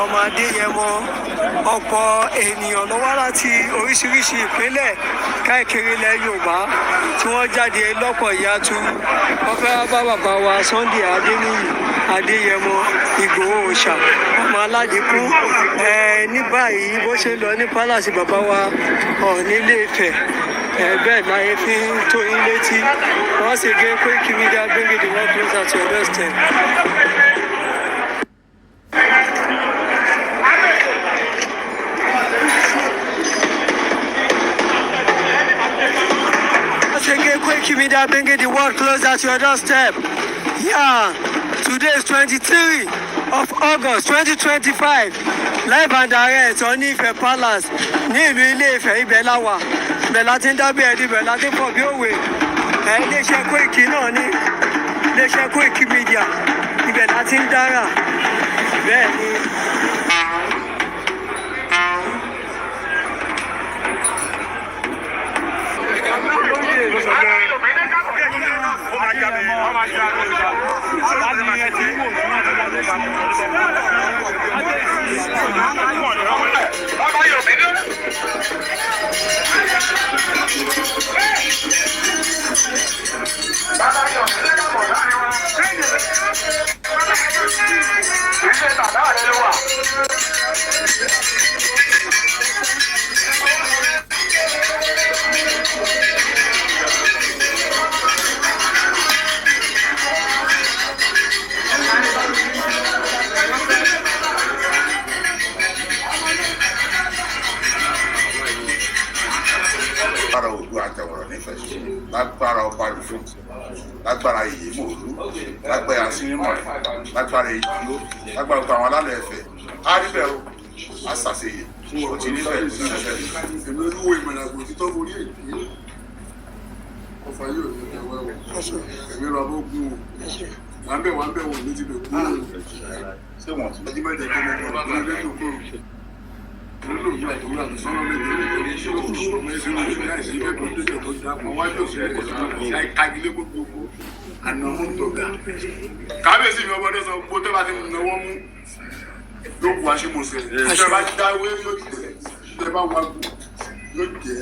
Ọmọ Adéyẹmọ. Ọ̀pọ̀ ènìyàn ló wá láti oríṣiríṣi ìpínlẹ̀ káàkiri ilẹ̀ Yorùbá tí wọ́n jáde lọ́pọ̀ yanturu. Wọ́n fẹ́ wá bá bàbá wa Sunday Adéníyì Adéyẹmọ Ìgbòho Òòṣà, ọmọ aládìkún. Ẹ ní báyìí, bó ṣe lọ ní palace bàbá wa Ọọ̀ni Ilé Ifẹ̀, ẹ bẹ́ẹ̀ láyé fi ń tó yín létí. Once again, Koiki Media, bring the world closer to your doorstep. Once again, Koiki Media, bringing the world closer to your doorstep. Yeah, today is 23 of August 2025. Live and direct on Ife Palace ní ìlú Ilé Ifẹ̀. Ibẹ̀ la wà. Ibẹ̀ la ti ń dábìí ẹni, ibẹ̀ la ti ń fọ̀ bí òwe. Ẹ iléeṣẹ́ Koiki náà ní iléeṣẹ́ Koiki Media. Ibẹ̀ la ti ń dára. Bẹ́ẹ̀ ni. Lágbára òdu àtẹwọ̀rọ̀ nífẹ̀ẹ́, lágbára ọba àlùfọ́, lágbára ìyèmọ̀ òlu, lágbára sínímọ̀ rẹ̀, lágbára ìdúró, lágbára gbogbo àwọn alálẹ̀ ẹ̀fẹ̀, á rí bẹ́ẹ̀ o, á ṣàṣeyẹ, ó ti rí bẹ́ẹ̀, ó ti ṣẹṣẹ. Èmi olúwo ìmọ̀làgbò títọ́ forí èyí ọfà yóò ní ẹwẹ́ o, ẹ̀mí rọ bó gún o, wà ń bẹ̀, wà ń bẹ̀, wọ̀n ní ti bẹ̀ kú o. Ṣé wọ́n ti ẹjí mẹ́jọ tó mẹ́jọ tó ní lẹ́tọ̀ kó nílò ìlú àtòwúrà tó sọ́nà mẹ́jọ ní ìṣòro àìsí ilé tó dé tó dá pọ̀ wájú òṣèré àìkagilé gbogbo àná mú tó ga. Kábíyèsí mi, ọmọdé sọ gbó tó bá ti náwó mú yóò bu aṣímọ̀ọ́sẹ̀, tẹ́ bá dáwé yóò jẹ́, tẹ́ bá wá gùn yóò jẹ́,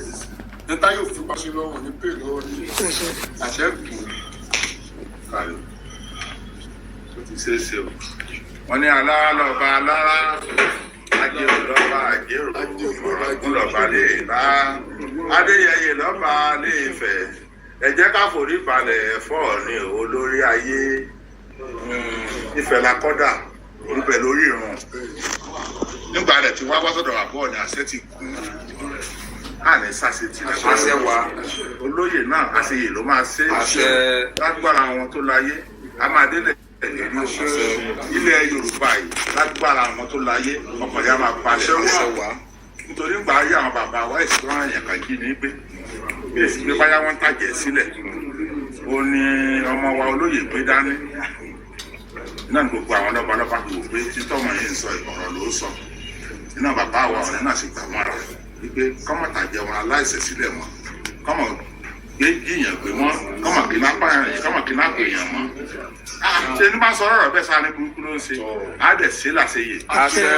níta yóò fi paṣẹ lọ́wọ́ ní pè lọ́wọ́ ní àṣẹ gùn. Kàrí ó ti ṣeé ṣe o. Wọ́n ní alára lọ́ba alára, ajérò lọ́ba àjérò, ọ̀rọ̀gún lọ́ba lè bá adéyẹyẹ lọ́ba lè fẹ̀. Ẹ jẹ́ ká forí balẹ̀ fọ́ ní olórí ayé. Ìfẹ́ la kọ́dà ibẹ̀ lórí ìrun nígbà rẹ̀ tí wọ́n wá sọ̀dọ̀ àbọ̀ ní àṣẹ ti kú àní sàṣetì. Àṣẹ wà. Olóyè náà, àṣeyè ló máa ṣe. Àṣẹ. Lágbára àwọn tó láyé, a máa délẹ̀ ìlérí ilẹ̀ Yorùbá yìí. Lágbára àwọn tó láyé, ọkàn yà máa balẹ̀. Àṣẹ wà. Nítorí gbà ayé àwọn bàbá wa, ìṣòro àyàn kan jí ní pé bí èsì pé báyà wọn tàjẹ̀ sílẹ̀, ó ní ọmọ wa olóyè gbé dání náà ní gbogbo àwọn lọ́balọ́ba kò wò pé títọ́mọ yìí ń sọ ọ̀rọ̀ ló sọ iná. Bàbá wa ọ̀rẹ́ náà sì gbà mọ́ra wípé kọ́mọ̀tà jẹ wọn aláìsẹ̀ sílẹ̀ mọ́, kọ́mọ̀ gbé jìyàn gbé wọn, kọ́mọ̀ kí náà pààyàn, kọ́mọ̀ kí náà pèèyàn mọ́. Ṣé ní bá sọ ọ̀rọ̀ bẹ́ẹ̀ sáré burúkú ló ń ṣe, á dẹ̀ sí làṣeyè. Àṣẹ.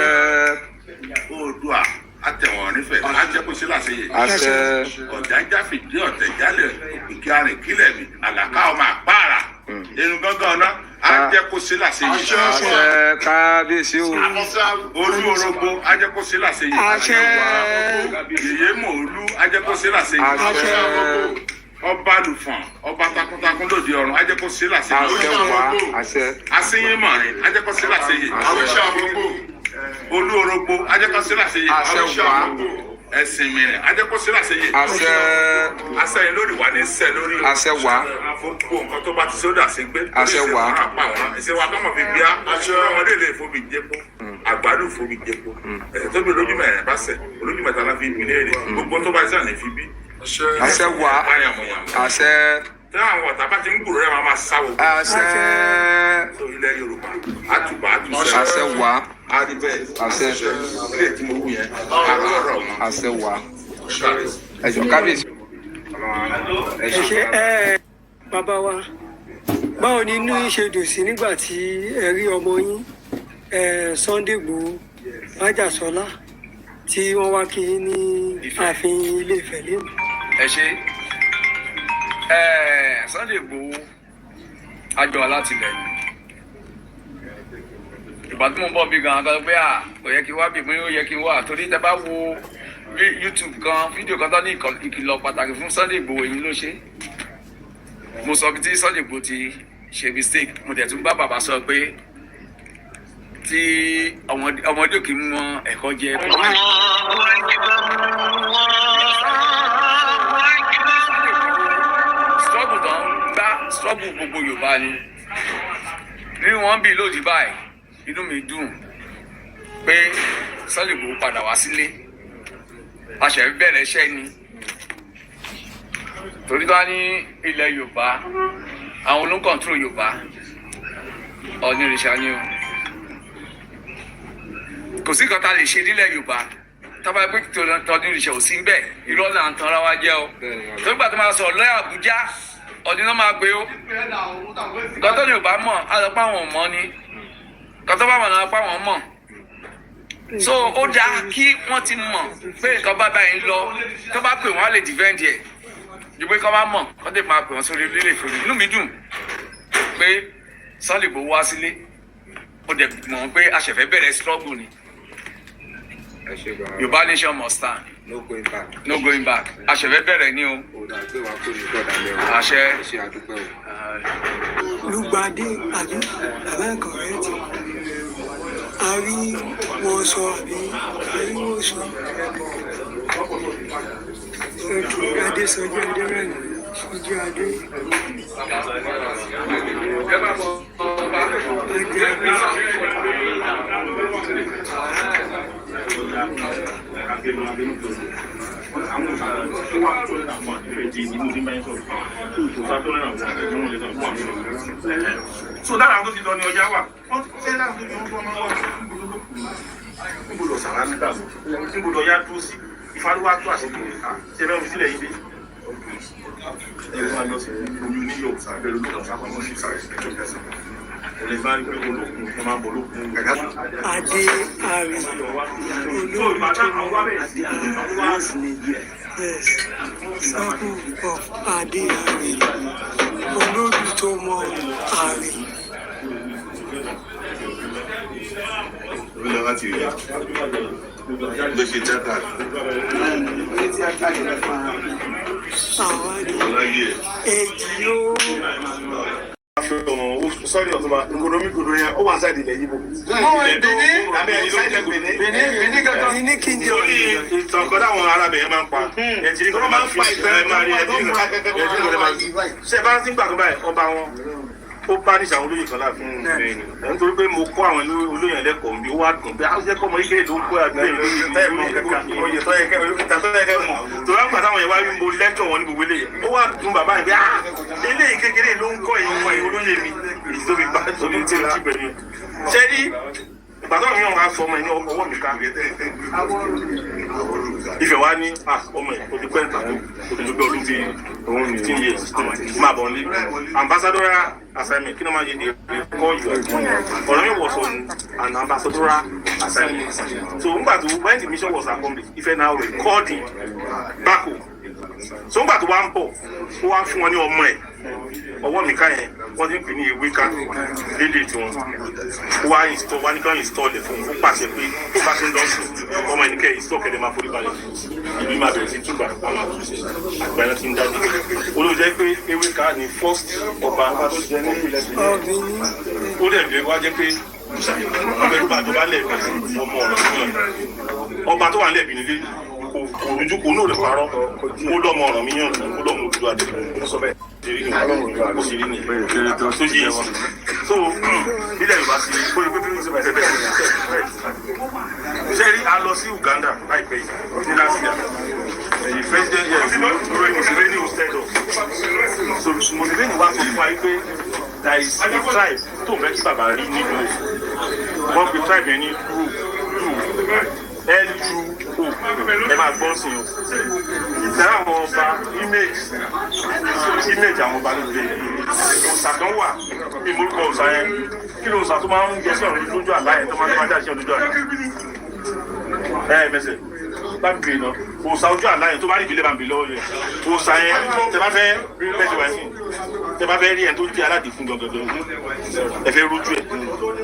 Oòdùà àtẹ̀wọ̀n nífẹ̀ẹ́, á jẹ́ kó sí làṣeyè. Àṣẹ. Ọ̀jájá fìdí ọ̀tẹ̀ jálẹ̀, òkìkí arìn kílẹ̀ mi, àlàká ọmọ àpáàrà irun gángan ọ̀nà, á jẹ́ kó sí làṣeyè. Àṣẹ, kábíyèsí o. Olú orogbo, á jẹ́ kó sí làṣeyè. Àṣẹ. Yèyé mòólú, á jẹ́ kó sí làṣeyè. Àṣẹ. Ọba lùfọ̀n, ọba takuntakun lòdì ọ̀run, á jẹ́ kó sí làṣeyè. Àṣẹ wà, àṣẹ. Asínyìnmọ̀rin, á jẹ́ kó sí làṣeyè. Àwíṣà gbogbo. Olú orogbo, á jẹ́ kó sí làṣeyè. Àṣẹ wà. Ẹ̀sìn mìíràn, á jẹ́ kó sí làṣeyè. Àṣẹ. Asẹ́yìn lórí wà ní sẹ́ lórí. Àṣẹ wà. Gbogbo nǹkan tó bá ti sódà sí gbé. Àṣẹ wà. Apá wọn ẹsẹ wa kọ́mọ̀ fi bíá ọmọdé lè fomi jẹpo, àgbàdo fomi jẹpo, ẹsẹ tó bí olójú mẹ́rin bá sẹ, olójú mẹ́ta la fi bí léèrè, gbogbo tó bá sẹ ní fi bí. Àṣẹ wà. Ayàmùyàmù. Àṣẹ. Tí àwọn ọ̀tá bá ti ń gbòòrò rẹ̀, máa ma sáwò. Àṣẹ. Tó ilẹ̀ Yorùbá àtùbà àtùsẹ́. Àṣẹ wà. Á rí bẹ́ẹ̀. Àṣẹ. Ilé tí mo wù yẹn àràárọ̀ wọn. Àṣẹ wà. Ẹjọ kábíyèsí. Ẹ ṣe ẹ bàbá wa. Báwo ni inú yín ṣe dùn sí nígbà tí ẹ rí ọmọ yín? Sunday Igboho Májàsọ́lá tí wọ́n wá kí yín ní ààfin Ilé Ifẹ̀ lẹ́nu. Ẹ ṣe Sunday Igboho, àjọ alátìlẹyìn. Ìgbà tí mo ń bọ̀ bí gan kan pé à kò yẹ kí n wá bí mo yẹ kí n wá, torí tẹ bá wo YouTube kan, fídíò kan tó ní ìkìlọ̀ pàtàkì fún Sunday Igboho, èyí ló ṣe. Mo sọ bí tí Sunday Igboho ti ṣe mistake. Mo tẹ̀ tún bá bàbá sọ pé tí ọmọdé ò kì í mọ ẹ̀kọ́ jẹ. Struggle tó ń gbá, struggle gbogbo Yorùbá ni ní wọ́n bí lòdì báyìí. Inú mi dùn pé Sunday Igboho padà wá sílé. A ṣẹ̀ ń bẹ̀rẹ̀ iṣẹ́ ni, torí tó wá ní ilẹ̀ Yorùbá, àwọn ló ń control Yorùbá. Ọ̀nìrìṣà ni o. Kò sí nǹkan tá a lè ṣe nílẹ̀ Yorùbá tábà pé tọ́nìrìṣà ò sí ń bẹ̀. Irọ́ là ń tanra wa jẹ́ o. Tó gbà tó máa sọ̀rọ̀ lọ́yà Àbújá, ọ̀dín náà máa gbé o. Nǹkan tó Yorùbá mọ̀, á lọ pa àwọn mọ́ ni. Nǹkan tó bá mọ̀ náà pa àwọn mọ̀. So ó dáa kí wọ́n ti mọ̀ pé nǹkan bá báyìí ń lọ. Tó bá pè wọ́n, á lè defend ẹ̀ ju pé kọ́ bá mọ̀ kọ́ tè máa pè wọ́n sórí lílé ìfòrí. Inú mi dùn pé Sunday Igboho wá sílé. Ó dẹ̀ mọ̀ pé a ṣẹ̀fẹ̀ bẹ̀rẹ̀ struggle ni. Ẹ ṣe gan. Yorùbá nation must stand. No going back. No going back. A ṣẹ̀fẹ̀ bẹ̀rẹ̀ ni o. Ó dà pé wàá kó ní gbọ́dọ̀ lẹ́ o. Àṣẹ. Ẹ ṣe, àdúpẹ́ o. Lùgbàdé àbí bàbá correct a rí wọn sọ àbí a rí wọn sọ. Ok, Adésọjí Adérẹ̀mí Sọjí Adé Adé. So lára àwọn tó ti lọ ní ọjà wà, wọ́n ṣe lára tó ti wọ́n máa wà níbo lọ sàrà nígbà níbo lọ yá dúró sí ìfarúwá tó àṣírí ṣe fẹ́ fi sílẹ̀ yìí dé. Ẹ máa lọ sí omi oníyọ̀ bẹ̀rù lókun sápamọ́ sí sàrẹ̀ ẹ lè bá rí pé olókun ẹ máa bọ̀ lókun. Adé Àrè olórí tó, yes, circle of Adé Àrè, olórí tó mọ Àrè. Lọ láti rí ló ṣe tíátà. Àwọn adé ọláyé èjì ó. Sọ́ọ̀rì ọ̀túnba nkòdòmíkòdò yẹn ó wà sáìdì ilẹ̀ yíbo. Ní kí n jẹ. Torí ìtàn kan táwọn arábìnrin máa ń pa ẹtì ní kọ́ máa ń pa ìtàn ẹ máa rí ẹtì ní kọ́ ẹtì ní kọ́ máa ṣe bá ń gbà tó báyìí. Ọba wọn ó bá ní ìṣàwọn olóyè kan láàfin ẹ̀, nítorí pé mo kọ́ àwọn olóyè ẹlẹ́kọ̀ọ́ mi, ó wá dùn pé àwọn ṣẹ́kọ̀ ọmọ ike ló ń kó àgbẹ̀ olóyè tó yẹ kẹ́ mọ̀. Torí àwọn àtàwọn yẹn wá rí mo lẹ́tọ̀ wọn ní gbogbo eléyìí, ó wá dùn bàbá yẹn pé ah, eléyìí kékeré ló ń kọ́ ẹ̀yìn olóyè mi. Èyí tó fi bá tó fi tí ó ti bẹ̀rẹ̀ ṣé rí ìgbà tó àwọn yẹn sọ ọmọ ẹ̀ ní ọwọ́ mi ká Ifẹ̀ wa ní ọmọ ẹ̀ olùkọ́ ẹ̀ tàbí olùdókè ọdún ti 15 years máa bọ̀ nílé. Ambassadorial assignment, kí ló máa yẹ ní call you. Ọ̀rọ̀ mi was on an ambassadorial assignment. So ngbà tó, when the mission was accomplished, Ifẹ̀ now recording back home. So ngbà tó wá ń bọ̀, ó wá fún wọn ní ọmọ ẹ̀ ọwọ́ mi ká yẹn, wọ́n ti ń pè ní ewé ká lédè tiwọn. Ó wá install, wá ní ká install ẹ̀ fún un. Ó pàṣẹ pé tó bá ti ń lọ sí ọmọ ẹ̀ ní kẹ́ install kẹ́lẹ́, máa forí balẹ̀, ìlú máa bẹ̀rẹ̀ sí túbà, àwọn àtúnṣe àgbà yẹn ti ń dájú. Olóò jẹ́ pé ewé ká ní first ọba ọ̀gbìn ní. Ó dẹ̀ bí wá jẹ́ pé ọbẹ̀ tó bá jọba lẹ́ẹ̀bí ọmọ ọ̀rọ̀ fún ẹ̀ ọba tó wà lẹ́ẹ̀bí nílé kò rújú kò ní òde parọ́. Ó lọ́mọ ọ̀rọ̀ mi yàn, ó lọ́mọ Odùduwà dé. Ó sọ bẹ́ẹ̀ ó sì rí ni tó yé. So nílẹ̀ Yorùbá sí bóyá pé bí wọ́n ṣe bẹ́ẹ̀ ṣe rí. A lọ sí Uganda láìpẹ́ yìí ní last year. The president, yes, Museveni hosted us. So Museveni wá sọ fún wa pé there is a tribe tó fẹ́ kí bàbá rí nílùú. Wọ́n pe tribe yẹn ní Ru Ru. L U O. Ẹ máa gbọ́ sí o. Ìtara àwọn ọba, image àwọn ọba ló dé. Òòsà kan wà bí morúkọ òòsà yẹn. Kí ló òòsà tó máa ń yọ sí ọ̀run lójú àlá yẹn, tó máa ń máa jáde sí ọ̀run lójú àlá? Ẹ mẹsẹ̀ bá mi bèèrè lọ. Òòsà ojú àlá yẹn tó bá rí ìbílẹ̀, bá mi bèèrè lọ́wọ́ yẹn. Òòsà yẹn, tẹ bá fẹ́ bẹ́ẹ̀ ṣe wá sí, tẹ bá fẹ́ rí ẹ̀ tó jẹ́ aládìí fún gangan, ẹ fẹ́ rójú ẹ̀,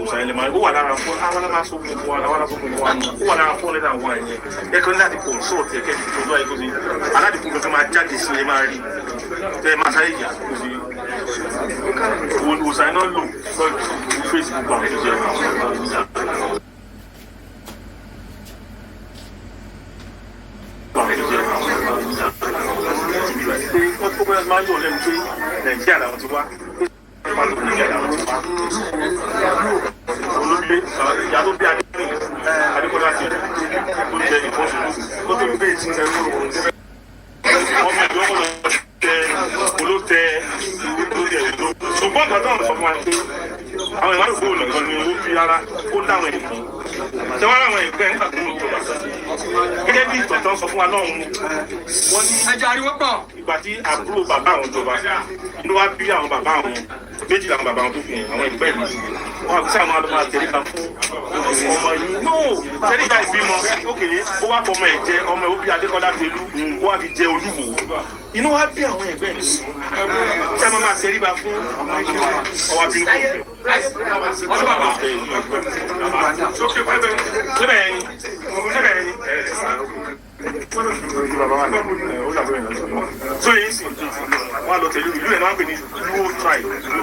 òòsà yẹn lè máa ó wà lára fún àwọn aláma sọ fún wa, àwọn aláma sọ fún wa. Ó wà lára fún lẹ́tà wọn yẹn. Ẹ kàn ní láti consult ẹ kẹ́kẹ́ tó lọ́ọ́ yẹ kó sí aládìí fún gangan máa jáde sí, ẹ máa rí, tẹ máa sáré yà kó sí. Òòsà yẹn náà lò lọ́ọ́ Facebook àwọn tó jẹ́ pé wọ́n tó bẹ́ẹ̀ máa ń yọ̀ lẹ́nu pé Nàìjíríà làwọn ti wá, pàtó Nàìjíríà làwọn ti wá. Olóògbé ìyá tó bí Adékọ́lá ti tó jẹ ìfọ́sùn tó tó gbé ọmọ ìjọ kọ́ lọ tẹ olótẹ olótẹ ìlú. Ṣùgbọ́n nǹkan tó ń sọ fún wa pé àwọn ìwádìí kò nìkan ni ó fi ara ó dáwọn ẹ̀kọ́ ṣé wọ́n ráwọn ẹ̀gbẹ́ nígbà tó ń jọba gẹ́gẹ́ bí ìtàn tó ń sọ fún wa náà, wọ́n ní Ẹja ariwo pọ̀. ìgbà tí àbúrò bàbá àwọn jọba ló wá bí àwọn bàbá àwọn méjì làwọn bàbá àwọn tó fi hàn àwọn ẹgbẹ́ mi wọn àti sáà máa lọ máa tẹ̀lé kan fún ọmọ yìí no tẹ́lẹ̀ ìjà ìbímọ ókè ó wá fọmọ ẹ̀ jẹ ọmọ ẹ̀, ó bí Adékọ́lá Tẹ̀lú, ó wá fi jẹ Olúwo. Inú wa bí àwọn ẹgbẹ́ mi tí a máa máa tẹríba fún ọwọ́ abínú kò síbẹ̀ yẹn ni síbẹ̀ yẹn ni so yìí sì wọn á lọ tẹ̀lé ìlú yẹn náà, wọn pè ní Luo tribe. Ìlú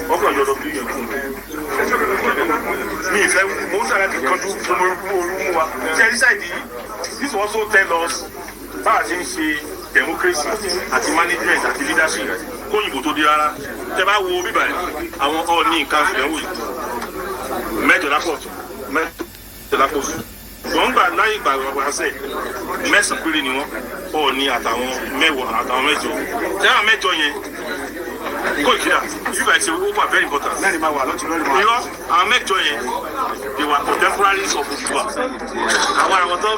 ọkàn yọdọ bí yẹn fún mi ìfẹ́ mo ń sàrà kí kanjú fún orú mú wa ṣe ẹni side yìí. This also tell us bá a ṣe ń ṣe democracy àti management àti leadership kóyìnbó tó dé rárá. Tẹ bá wo bíbá yìí, àwọn Ọọ̀ni council ẹ̀ wò yìí, mẹ́jọ lápò ọ̀tún, mẹ́jọ lápò òsì. Wọ́n gbà láyé ìgbà wáṣẹ̀, mẹ́sàn-án péré ni wọ́n, Ọọ̀ni àtàwọn 10 àtàwọn 8. Tí àwọn 8 yẹn kó ìkíra bíbá ìṣe, ó wà very important. Mẹ́rin máa wà lọ́tún, lọ́rin máa wà. Irọ́, àwọn 8 yẹn, they were contemporaries of Odùduwà. Àwọn tó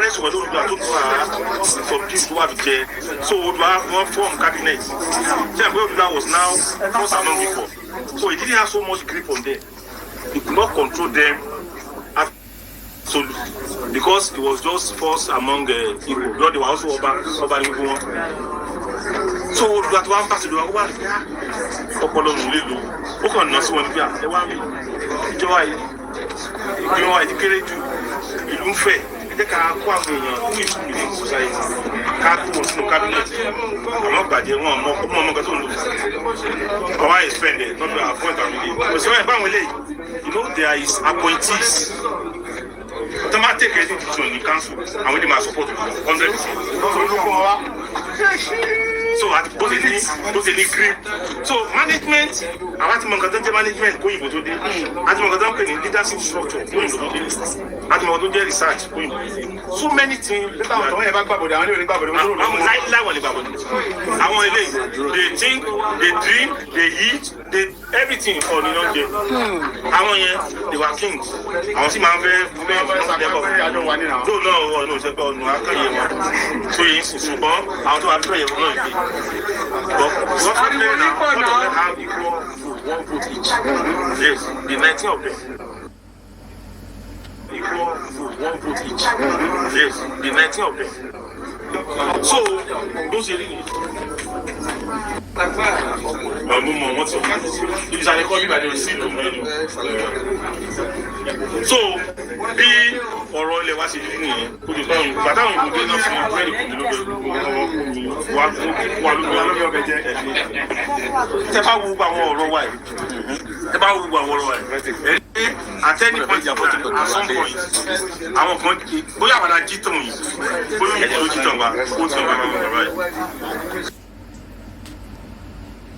rẹ́sùn pẹ̀lú Odùduwà tó tún ara subdue tó wà fi jẹ. So Odùduwà, wọ́n form cabinet. Ṣé àgbẹ̀ Odùduwà was now first among equal, so he didn't have so much grip on them. He could not control them absolutely because he was just first among equal, though they were also ọba. Ọba ní gbogbo wọn. So Odùduwà tó wá ń bá ṣèlú wa, ó wà ní ọpọlọ òun lè lò, ó kàn ná sí wọn nígbà ẹ wá mi ìjọba yìí, ìgbìmọ̀ wa yìí kéré jù, ìlú ń fẹ̀. Ẹ jẹ́ ká kó àwọn èèyàn fún ìlú ní society, ká kó wọn sínú cabinet. Àwọn gbàjẹ́ wọn mọ ọmọ ọmọ kan tó ń lò ọwọ́ expend ẹ̀ not to appoint àwọn ilé òṣèlú ẹ̀ báwọn eléyìí. You know there is appointees tó máa take any decision ní council, àwọn ilé máa support 100%. So àti bó ṣe ní grip. So management, àwa ti mọ nǹkan tó ń jẹ́ management kóyìnbó tó dé. A ti mọ nǹkan tó ń pè ní leadership structure kóyìnbó tó dé. A ti mọ nǹkan tó ń jẹ́ research kóyìnbó tó dé. So many things. Táwọn tọ́wọ́ yẹn bá gbàbọ̀dẹ̀, àwọn ilé ìwé gbàbọ̀dẹ̀, wọ́n tó rò. Àwọn láíláí wọ̀ ní gbàgbọ́dọ̀. Àwọn eléyìí, they think, they dream, they eat, they everything. Ọ̀ ní oúnjẹ àwọn yẹn, they were kings. Àwọn sì máa ń fẹ́ fẹ́ fẹ́ tó náà wọ̀ ní òṣèpẹ́ ọ̀nà akẹ́yẹ wọn tó yẹ ń sìn. Ṣùgbọ́n àwọn tó wà fẹ́ yẹ wọn náà gbé, but wọ́n fẹ́ play na all of them have equal vote, one vote each. Yes, the 19 of them equal vote, one vote each. Yes, the 19 of them. So bó ṣe rí nìyí. Ọmọ mọ wọn ti ìsàlẹ̀ kọ́ bíbá ni sí ìlú mẹ́rin. So bí ọ̀rọ̀ ilẹ̀ wa ṣe rí nìyẹn. Ó ti tán bàtà àwọn ìbòdó náà fún búrẹ́dì kò ní lóbi wa wà lóbi ọbẹ̀ jẹ́. Tẹ bá wo gbogbo àwọn ọ̀rọ̀ wa yìí, tẹ bá wo gbogbo àwọn ọ̀rọ̀ wa yìí, ẹ rí at any point in time, at some point, àwọn kan bóyá àwọn ají tàn yìí, bóyá òyìnbó ló jí tàn wá, ó tàn wá lórí ọ̀rọ̀ yìí.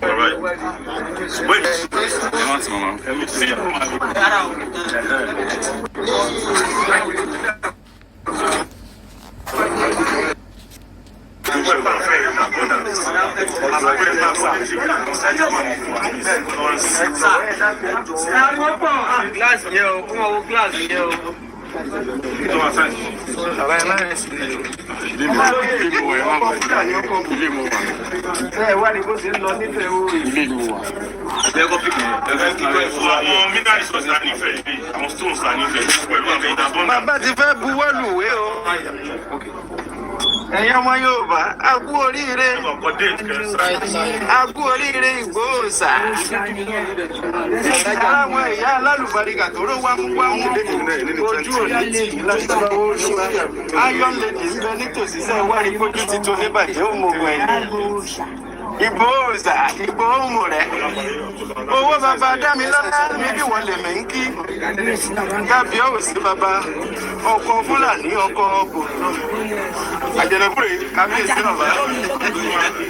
Ọ̀rọ̀ yìí, ṣùgbọ́n Ẹ má ti mọ̀ mọ́. èmi ti sẹ́yìn. Glass yẹn o, kó máa wo glass yẹn o. Tó wá sáyìn. Bàbá ẹ má rẹ̀ sí i. Ọkọ̀ Fúlàní ọkọ̀ Ilé mo wà. Ẹ wá ní bó ṣe ń lọ nífẹ̀ẹ́ o. Ilé mo wà. So àwọn mineral resources la nífẹ̀ẹ́ yìí, àwọn stones la nífẹ̀ẹ́ pẹ̀lú àwọn ìdàbọ̀nà. Bàbá ti fẹ́ buwọ́ lùwé o. Ẹ̀yin ọmọ Yorùbá, a kú oríire. Ọkọ̀ déètì kẹsàn-án. A kú oríire Ìgbòho-Òòṣà. Aláwọn ìyá alálùbáríkà tó ró wámúwámú. Ojú òní tì í lágbára Olúwa. Iron Lady ń bẹ nítòsí sẹ́ wá rí bójú ti tó níbàjẹ́ òmùgọ̀ ẹ̀yìn. Ìgbòho-Òòṣà, Ìgbòho mò rẹ̀. Owó bàbá Dámilọ́lá mi bí wọ́n lè mí ń kí. Kábíyèsí bàbá, ọkọ̀ Fúlàní ọkọ̀ ọkọ̀. Àjẹnàkúrè, kábíyèsí bàbá.